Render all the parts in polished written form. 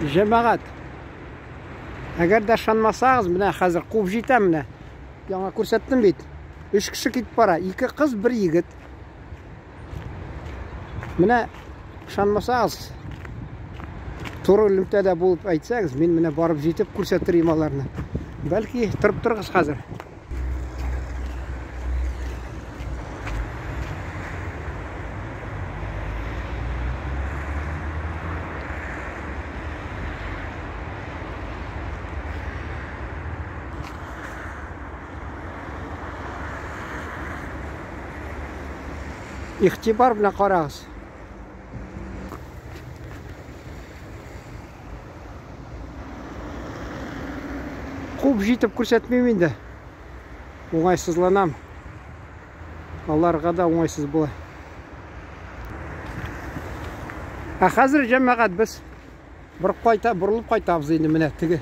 Җәмәгать, әгәр дә ышанмасагыз, менә хәзер куып җитәм менә. Яңа күрсәттем бит. Өч кеше китеп бара. Ике кыз, бер егет. Менә ышанмасагыз, туры элемтәдә булып әйтсәгез, мин менә барып җитеп күрсәтер идем аларны. Бәлки торып торыгыз хәзер. Игътибар белән карагыз. Куып җитеп күрсәтмим инде. Уңайсызланам. Аларга да уңайсыз була. Ә хәзер җәмәгать без бер кайта, борылып кайтабыз инде менә теге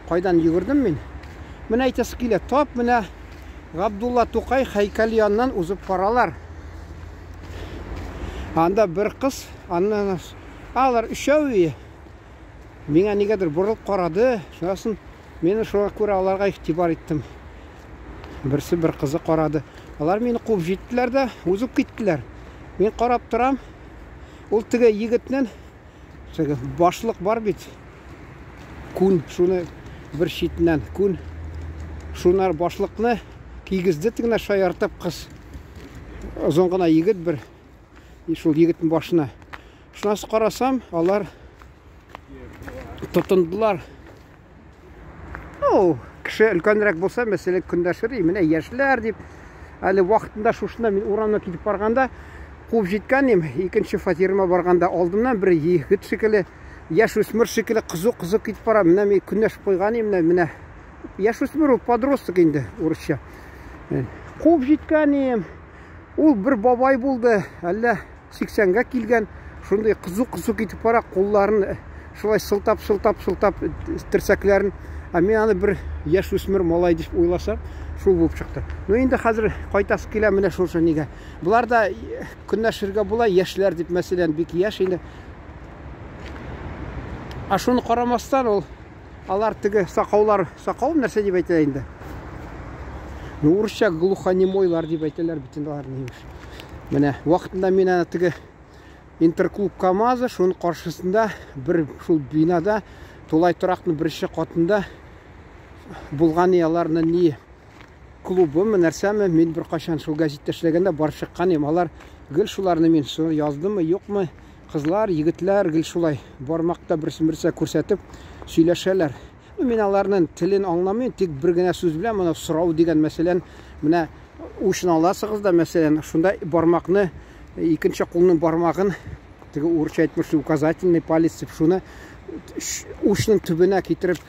кайдан йөгердем мин. Менә әйтәсе килә, тап менә Габдулла Тукай һәйкәле яныннан узып баралар. Анда бер кыз, аннан алар өчәү миңа нигәдер борылып карады. Шуннан соң мин шуңа күрә аларга игътибар иттем. Берсе бер кызы карады. Алар мине куып җиттеләр дә узып киттеләр. Мин карап торам. Ул теге егетнең теге башлык бар бит. Күн шуны бер читеннән күн шунар башлыкны кигезде тегенә шаяртып кыз. Озын гына егет бер шул егетнең башына. Шуннан карасам, алар тотындылар. Ну, кеше өлкәнрәк булса, мәсәлән, көндәшер, менә яшьләр дип. Әле вакытында шушында мин урамда китеп барганда куып җиткән идем. Икенче фатирыма барганда алдымнан бер егет шикелле, яшүсмер шикелле кызу-кызу китеп бара. Менә мин көнләшеп куйган идем, менә, менә яшүсмер ул подросток инде урысча. Куып җиткән идем. Ул бер бабай булды, әллә 80-гә килгән, шундый кызу-кызу китеп бара, кулларын шулай сылтап, сылтап, сылтап терсәкләрен. Ә мин аны бер яшүсмер малай дип уйласам, шул булып чыкты. Ну инде хәзер кайтасы килә менә шушы нигә. Болар да көнләшергә була, яшьләр дип, мәсәлән, бик яшь инде. Ә шуны карамастан ул алар теге сакаулар, сакау нәрсә дип әйтә инде? Ну, урысча глухонемойлар дип әйтәләр бит инде аларны, имеш. Менә вакытында мин аны теге Интерклуб КАМАЗы, шуның каршысында бер шул бинада тулай торакның беренче катында булган аларны ни клубымы, нәрсәме, мин бер кайчан шул гәзиттә эшләгәндә барып чыккан идем. Алар гел шуларны мин шуны яздымы, юкмы, кызлар, егетләр гел шулай бармакта берсен берсе күрсәтеп сөйләшәләр. Ну, мин аларның телен аңламыйм, тик бер генә сүз белән моны сорау дигән, мәсәлән, менә учын аласыгыз да, мәсәлән, шунда бармакны, икенче кулның бармагын, теге урысча әйтмешли указательный палец дип, шуны учның төбенә китереп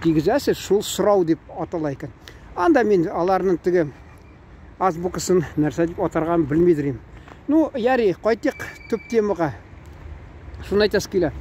кигезәсез, шул сорау дип атала икән. Анда мин аларның теге азбукасын нәрсә дип атарга белмидер идем. Ну, яри, кайтыйк төп темага. Шуны әйтәсе килә.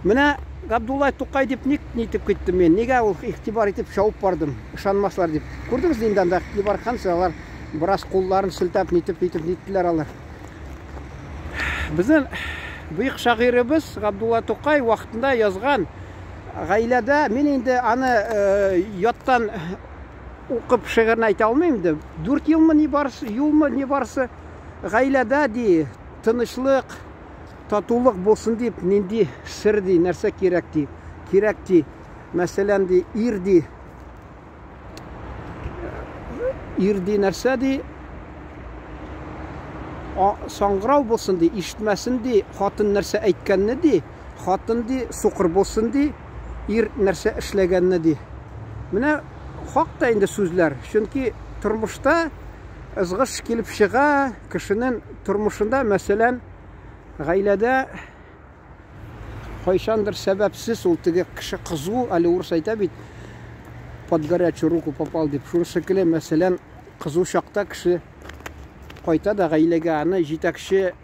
Менә Габдулла Тукай дип ник нитеп киттем мин? Нигә ул игътибар итеп чабып бардым? Ышанмаслар дип. Күрдегез инде анда игътибар канса, алар бераз кулларын селтәп, нитеп, нитеп ниттеләр алар. Безнең бөек шагыйребез Габдулла Тукай вакытында язган гаиләдә мин инде аны яттан укып шигырен әйтә алмыйм инде. 4 елмы ни барысы, юлмы ни барысы гаиләдә ди, тынычлык, татулык булсын дип нинди сер ди, нәрсә кирәк ди. Кирәк ди. Мәсәлән ди, ир ди. Ир ди нәрсә ди? Саңгырау булсын ди, ишетмәсен ди, хатын нәрсә әйткәнне ди, хатын ди, сукыр булсын ди, ир нәрсә эшләгәнне ди. Менә хак та инде сүзләр. Чөнки тормышта ызгыш килеп чыга, кешенең тормышында, мәсәлән, гаиләдә кайчандыр сәбәпсез ул теге кеше кызу, әле урыс әйтә бит, под горячую руку попал дип. Шуны шикелле, мәсәлән, кызу чакта кеше кайта да гаиләгә аны җитәкче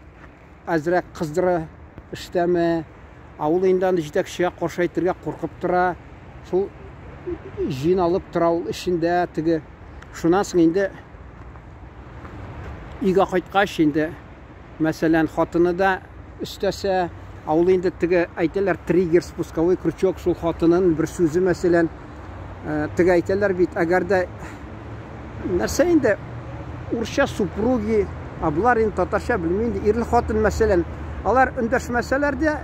әзрәк кыздыра эштәме, ә ул инде аны җитәкчегә каршы әйтергә куркып тора. Шул җыйналып тора ул эчендә теге. Шуннан соң инде өйгә кайткач инде, мәсәлән, хатыны да өстәсә, Ә ул инде теге әйтәләр триггер, спусковой крючок, шул хатынын бер сүзе мәсәлән, теге әйтәләр бит, әгәр дә нәрсә инде урысча супруги, ә болар инде татарча белми инде, ирле хатын мәсәлән, алар эндәшмәсәләр дә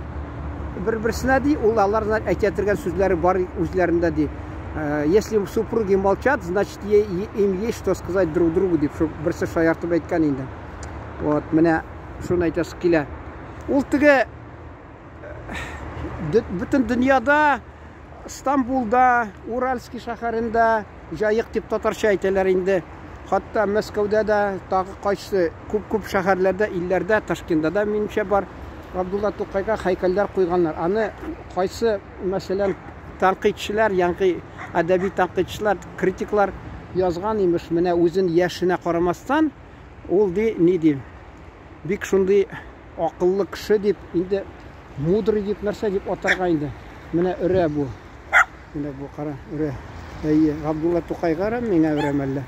бер-берсенә ди, ул аларның әйтә торган сүзләре бар үзләрендә ди. Если супруги молчат, значит, им есть что сказать друг другу, дип, шул берсе шаяртып әйткән инде. Вот, менә шуны әйтәсе килә. Ул теге бөтен дөньяда Стамбулда, Уральский шәһәрендә, Җаек дип татарча әйтәләр инде. Хатта Мәскәүдә дә, тагы кайсы күп-күп шәһәрләрдә, илләрдә, Ташкентта да минемчә бар. Габдулла Тукайга һәйкәлләр куйганнар. Аны кайсы, мәсәлән, тәнкыйтьчеләр, ягъни әдәби тәнкыйтьчеләр, критиклар язган имеш, менә үзен яшенә карамастан, ул ди, ни ди, бик шундый акыллы кеше дип, инде мудрый дип нәрсә дип атарга инде. Менә өрә бу. Менә бу кара өрә. Әйе, Габдулла Тукайга өрә, миңа өрәм әллә.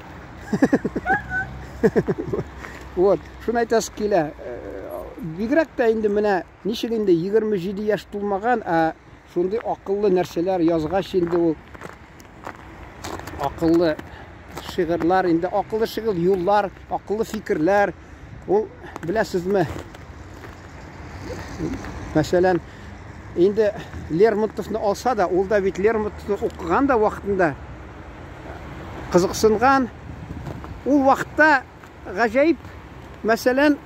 Вот, шуны әйтәсе килә. Бигрәк тә инде менә ничек инде 27 яшь тулмаган, ә шундый акыллы нәрсәләр язгач инде ул акыллы шигырьләр, инде акыллы шигырь, юллар, акыллы фикерләр. Ул, беләсезме, мәсәлән, инде Лермонтовны алса да, ул да бит Лермонтовны укыган да вакытында кызыксынган. Ул вакытта гаҗәеп, мәсәлән,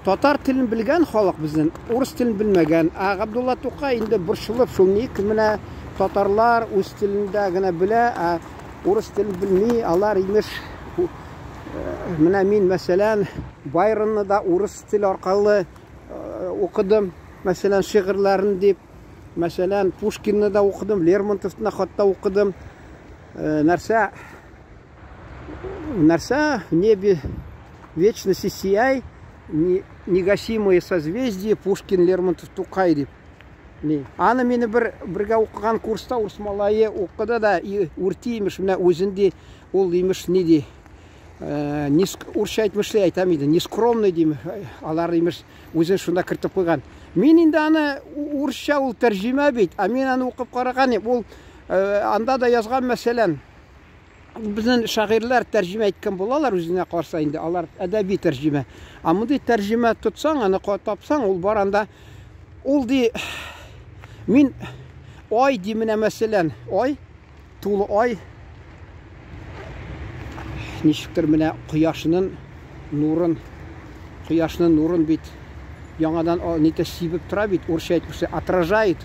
татар телен белгән халык безнең, урыс телен белмәгән. Ә Габдулла Тукай инде борчылып, шул ник менә татарлар үз телендә генә белә, ә урыс телен белми, алар имеш. Менә мин, мәсәлән, Байронны да урыс теле аркылы укыдым, мәсәлән, шигырьләрен дип. Мәсәлән, Пушкинны да укыдым, Лермонтовны да хатта укыдым. Нәрсә? Нәрсә? В небе вечности сияй, негасимые созвездия, Пушкин, Лермонтов, Тукай дип. Ни. Аны мине бер бергә укыган курста урыс малае укыды да, и үрти имеш, менә үзен ди, ул имеш ни ди, урысча әйтмешли әйтәм инде, нескромный дим, алар имеш үзен шунда кертеп куйган. Мин инде аны урысча ул тәрҗемә бит, ә мин аны укып караган идем. Ул анда да язган, мәсәлән, безнең шагыйрьләр тәрҗемә иткән булалар үзенә карса инде, алар әдәби тәрҗемә. Ә мондый тәрҗемә тотсаң, аны тапсаң, ул бар анда. Ул ди, мин ай ди менә мәсәлән, ай, тулы ай ничектер менә кояшның нурын, кояшның нурын бит яңадан нитә сибеп тора бит, урысча әйтмешли, отражает.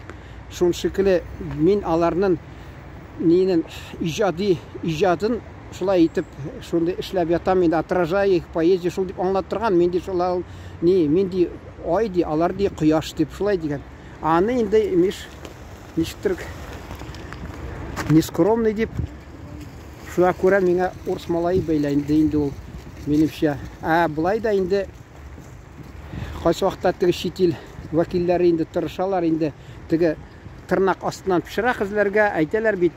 Шун шикелле мин аларның нинен иҗади иҗатын шулай итеп шундый эшләп ятам инде, отражаю их поэзию, шул дип аңлаттырган. Мин ди шулай ни, мин ди ай ди, алар ди кояш дип шулай дигән. Аны инде имеш ничектер нескромный дип, шуңа күрә миңа урыс малае бәйләнде инде ул, минемчә. Ә болай да инде кайсы вакытта теге чит ил вәкилләре инде тырышалар инде теге тырнак астыннан пычрак эзләргә, әйтәләр бит,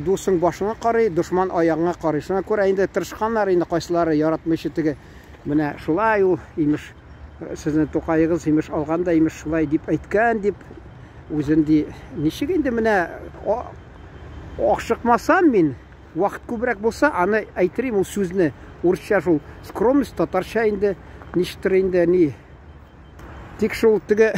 дусың башыңа карый, дошман аягыңа карый. Шуңа күрә инде тырышканнар инде кайсылары яратмыйча теге менә шулай ул имеш, сезнең Тукаегыз имеш алган да имеш шулай дип әйткән дип үзен ди. Ничек инде менә ашыкмасам мин, вакыт күбрәк булса, аны әйтерим ул сүзне. Урысча шул скромность, татарча инде ничектер инде ни. Тик шул теге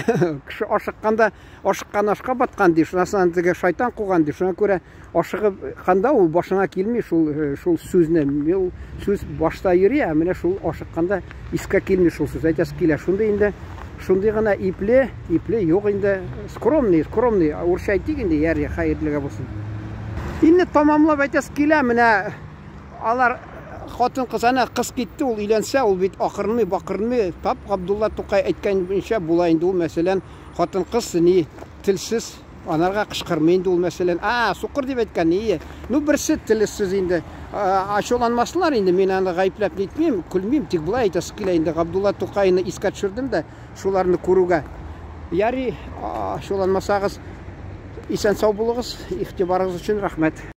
кеше ашыкканда, ашыккан ашка баткан ди, шуннан соң теге шайтан куган ди. Шуңа күрә ашыгып ул башыңа килми шул шул сүзне. Ул сүз башта йөри, ә менә шул ашыкканда искә килми шул сүз. Әйтәсе килә. Шундый инде, шундый гына ипле, ипле юк инде, скромный, скромный. Урысча әйтик инде, яри, хәерлегә булсын. Инде тамамлап әйтәсе килә, менә алар хатын-кыз, әнә кыз китте, ул өйләнсә, ул бит акырынмый, бакырынмый, тап Габдулла Тукай әйткәнчә була инде ул, мәсәлән, хатын-кыз ни телсез, анарга кычкырмый инде ул, мәсәлән, а, сукыр дип әйткән, ие. Ну, берсе телсез инде. Ачуланмаслар инде, мин аны гаепләп нитмим, көлмим, тик болай әйтәсе килә инде, Габдулла Тукайны искә төшердем дә, шуларны күрүгә. Яри, ачуланмасагыз, исән сау булыгыз, игътибарыгыз өчен рәхмәт.